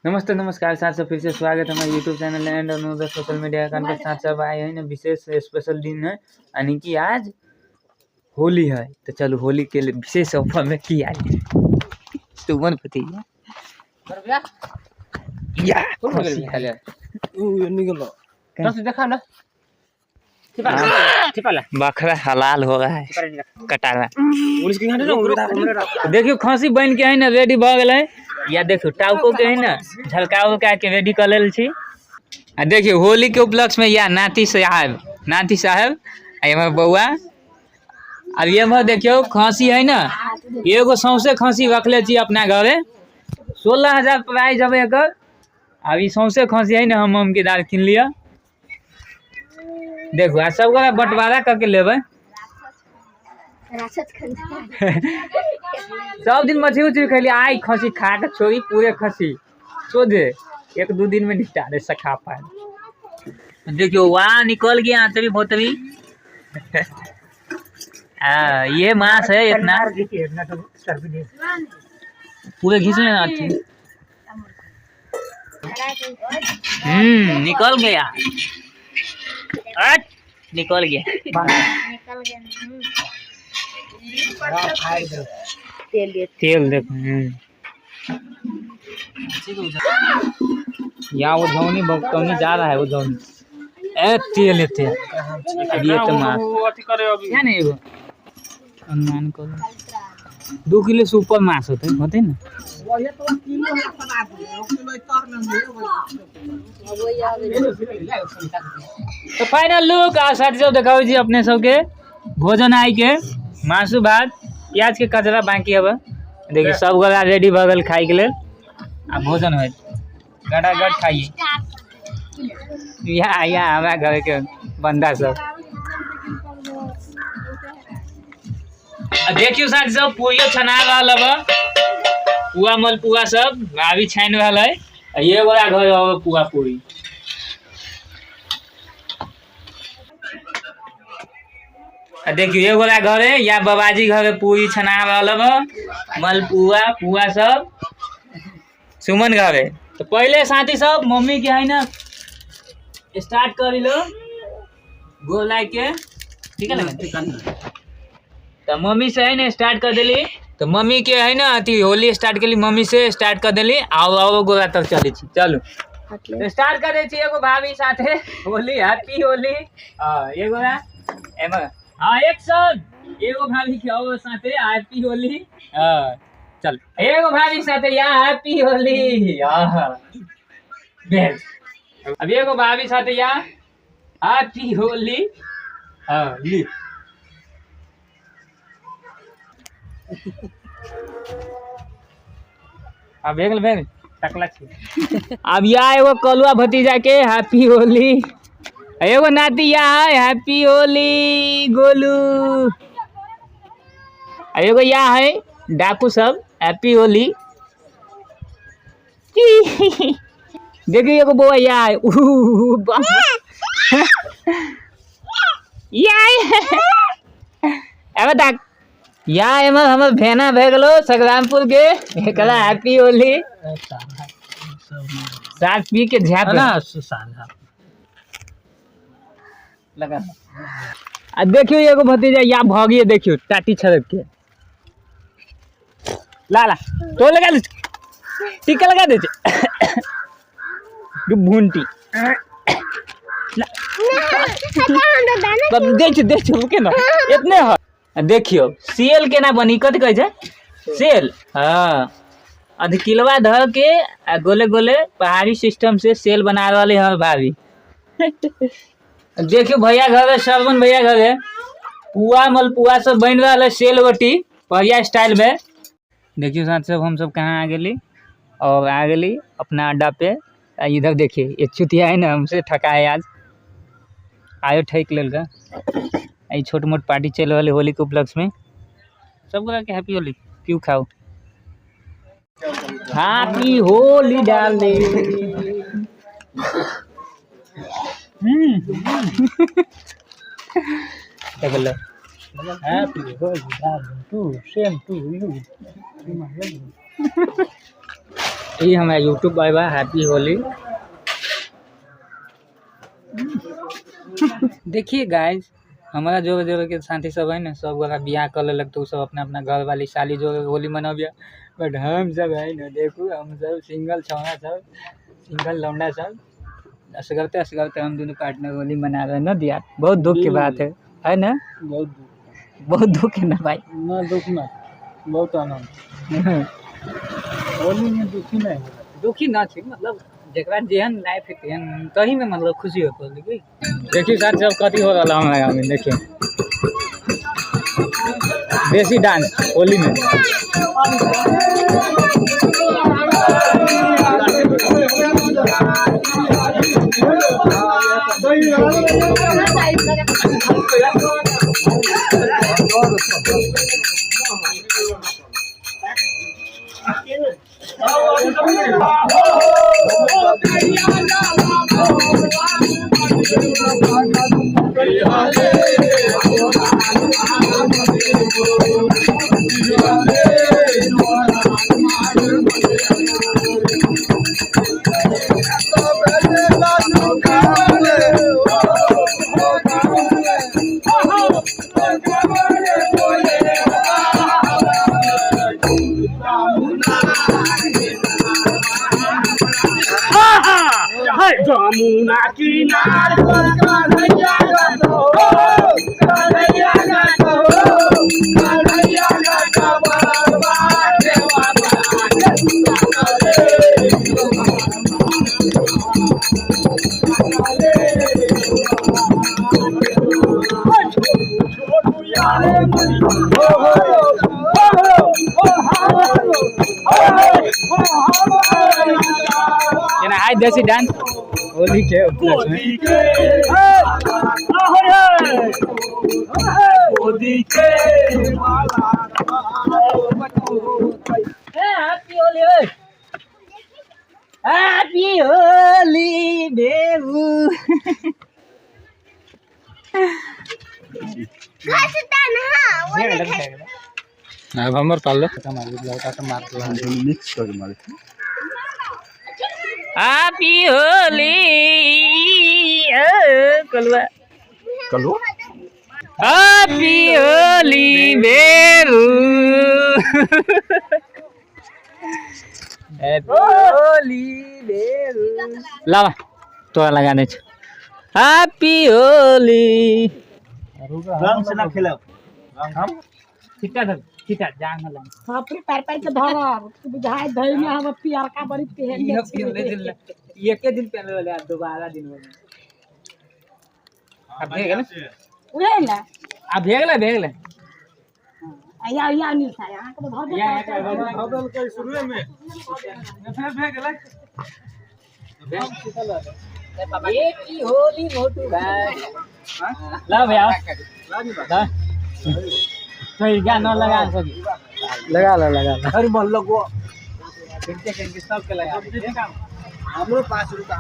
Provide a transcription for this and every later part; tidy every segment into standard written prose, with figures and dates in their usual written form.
नमस्ते नमस्कार साथ सब फिर से स्वागत है हमारे YouTube channel and another social media account के साथ सब आए हैं ना विशेष स्पेशल दिन है यानी कि आज होली है। तो चलो होली के लिए विशेष ऑफर में की आई सुमन भतीजा या खुशी है। देखा ना बकरा हलाल हो रहा है कटारा। देखियो खांसी बन के है ना रेडी भ गेलै। या देखियो टाउको के है ना झलका उलका के रेडी कर लेल छी। आ देखियो होली के उपलक्ष्य में या नाती साहब, नाती साहब आ हमर बौआ। अब ये देखियो खांसी है ना एगो सौंसे खांसी रखले छी अपना घरे। 16,000 प्राइस हवे एकर। अब ई सौंसे खांसी है ना हम के दाल किन लिया। देखो आ सब गोरा बंटवारा करके लेबै। सब दिन मछली उछली खैली, आई खसी खा के छोड़ी पूरे खसी सोझे एक दो दिन में निपटा दे सखा पाए। देखियो वाह निकल गया आंतरी भोतरी। ये मांस है इतना पूरे घिस लेना अच्छी। निकल गया, निकल गया, निकल गया। तेल देखो। या वो धोनी भक्तौनी जा रहा है, वो धोनी ए तेल है तेल। अब ये तो मांस क्या नहीं वो अनुमान करो 2 किलो से ऊपर मांस होते होते ना। तो फाइनल लुक आ साथी सब देखाबै छी अपने सबके भोजन आई के मासु भात प्याज के कचरा बाकी हब। देखिए सब गोरा रेडी भ गेल खाइ के लेल आ भोजन होत गड़ागड़ खाइए। या या हमरा घर के बंदा सब आ देखियो साथी सब पूरियो छना रहल हब, पुआ मलपुआ सब भाभी छानि रहल है। आ ये गोरा घर हब पुआ पूरी। आ देखियो ये गोरा घर है या बाबाजी घर है पूरी छना रहल हब, मलपुआ पुआ सब सुमन घर है। तो पहले साथी सब मम्मी के है ना स्टार्ट कर लो गोल लाग के, ठीक है ना। तो मम्मी से है ना स्टार्ट कर देली। तो मम्मी के है ना अथी होली स्टार्ट केली, मम्मी से स्टार्ट कर देली। आओ आओ गोला तक चले छी, चलू तो स्टार्ट कर दे छी एगो भाभी साथे होली, हैप्पी होली। हां एगो ना एमा हां एक्शन एगो भाभी के आओ साथे हैप्पी होली। हां चल एगो भाभी साथे या हैप्पी होली। हां बेस अब एगो भाभी साथे या हैप्पी होली। हां ली अब भेल भेल टकला छी। अब या एगो कलुआ भतीजा के हैप्पी होली, एगो नाती या है हैप्पी होली गोलू, एगो या है डाकू सब हैप्पी होली। देखिए एगो बौआ या है, या है डाक या एमर हमर भेना भए गेलो संग्रामपुर के, एकरा हैप्पी होली। साथ पी के झाप ना लगा। आ देखियो एगो भतीजा या भगिए देखियो टाटी छड़क के ला ला तो लगा दे टीका लगा दे भूंटी तब देख देख रुके ना इतने है। देखियो सेल केना बनी, कथी कहै छै सेल। हाँ आध किलवा धर के आ गोले गोले पहाड़ी सिस्टम से सेल बना रही है भाभी। देखियो भैया घर है, श्रवण भैया घर है, पुआ मलपुआ सब बन रहा है सेल रोटी पहरिया स्टाइल में। देखियो साथ सब हम सब कहाँ आ गेली और आ गेली अपना अड्डा पे। आ इधर देखिए ये चुतिया है ना हमसे ठकाए आज आयो ठक लेल। आई छोट मोट पार्टी चल रहा है होली के उपलक्ष्य में। सब गोरा के हैप्पी होली क्यों खाओ, हैप्पी होली डाले। Happy Holi darling to same to you. ई हमरा यूट्यूब पर बा। हैप्पी होली। देखिए गाइस, हमारा जोरे जोरे के साथी सब है ना, सब गोरा बियाह कर लेलक तो सब अपना अपना घर वाली साली जोरे होली मनबिया। बट हम सब है ना, देखू हम सब सिंगल छौड़ा सब, सिंगल लौंडा सब असगरते असगरते हम दोनों पार्टनर होली मना रहे हैं ना दिया। बहुत दुख की बात है ना? बहुत दुख। बहुत दुख है ना भाई? ना दुख ना, बहुत आनंद। होली में दुखी नहीं होला। दुखी ना छी, मतलब जेकरा जेहन लाइफ है तेहन तही में मतलब खुशी हो पड़ल। देखिए साथ सब कथी हो रहा हमारे गाँव में। देखिए देसी डांस होली में। जमुना किनार पर कन्हैया गातो हो, कन्हैया गातो हो, कन्हैया गातो बार बार देवा जेना आइ देसी डांस होली के उपलक्ष्य में। हैप्पी होली, हैप्पी होली बेबू। अब हमर पालो मिक्स कर मारे। हैप्पी होली कलुआ कलुआ। हैप्पी होली बेबू। हैप्पी होली बेबू। लावा तोरा लगा दे। हैप्पी होली। रंग से ना खेलो। हम ठीका धर, ठीका जांग लग। थपरी पैर पैर के धरब बुझाय धई में हम पियरका बड़ी पहन ये के एके दिन पहले वाले आज दोबारा दिन हो गए। अब भे गेलै, उहे ना। अब भे गेलै, भे गेलै। आया आया नहीं था यहां के धर या या बदल के शुरू में फिर भे गेलै। एक ही होली मोटू भाई। ला भैया ला तो गाना लगा सकी। लगा ला लगा ला। अरे मन लगो किनके किनके सब के लगा। हमरो 5 रुपया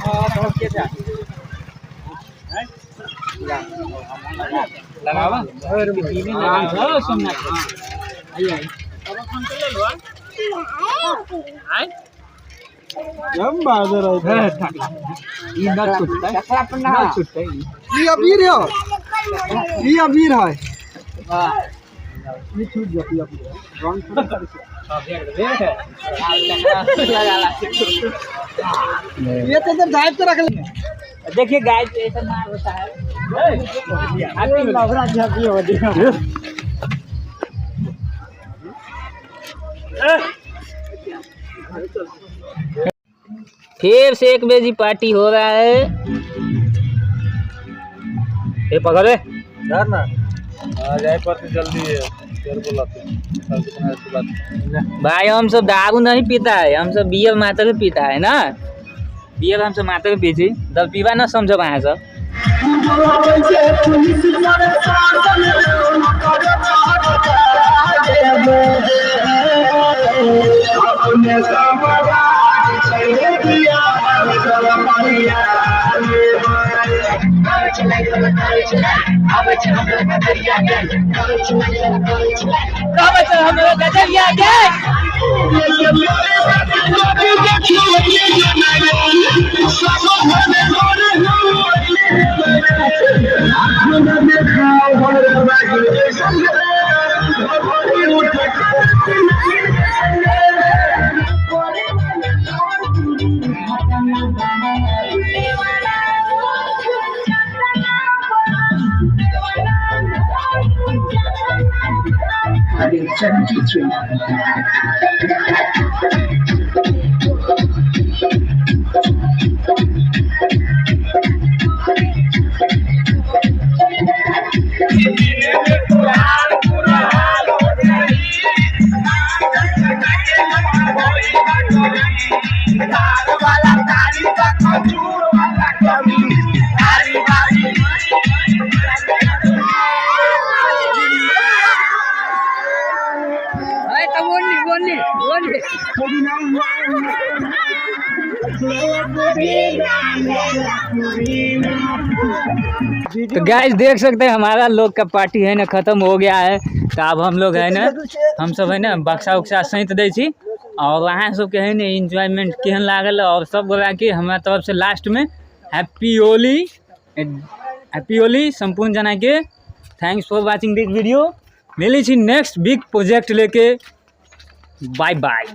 हां तो के जा लगावा पीने लगा सुनना। आई आई आई हम बाजार है। ई न छूटतै, न छूटतै। ई अबीर है, ई अबीर है। ई छूट गया, ई अबीर है। रंग ये तो जब जाए तो रख ले। देखिए गाइस ऐसा मार होता है। हैप्पी लवरा हैप्पी होली। फिर से 1 बजे पार्टी हो रहा है। ये पकड़ ले यार ना आ जाए पर जल्दी है, फिर बुलाते हैं। भाई हम सब दारू नहीं पीता है, हम सब बियर मात्र पीता है ना। बियर हम सब मात्र पीछे दल पीवा ना समझो वहाँ सब। तो गैस देख सकते हैं हमारा लोग का पार्टी है ना खत्म हो गया है। तो अब हम लोग है ना, हम सब है ना बक्सा उक्सा सैंत दै छी और अहाँ सबके है ना एंजॉयमेंट केहन लागल और सब गोरा के हमरा तरफ से लास्ट में हैप्पी होली, हैप्पी होली संपूर्ण जना के। Thanks for watching this video. मिलै छी नेक्स्ट बिग प्रोजेक्ट लेके। Bye bye.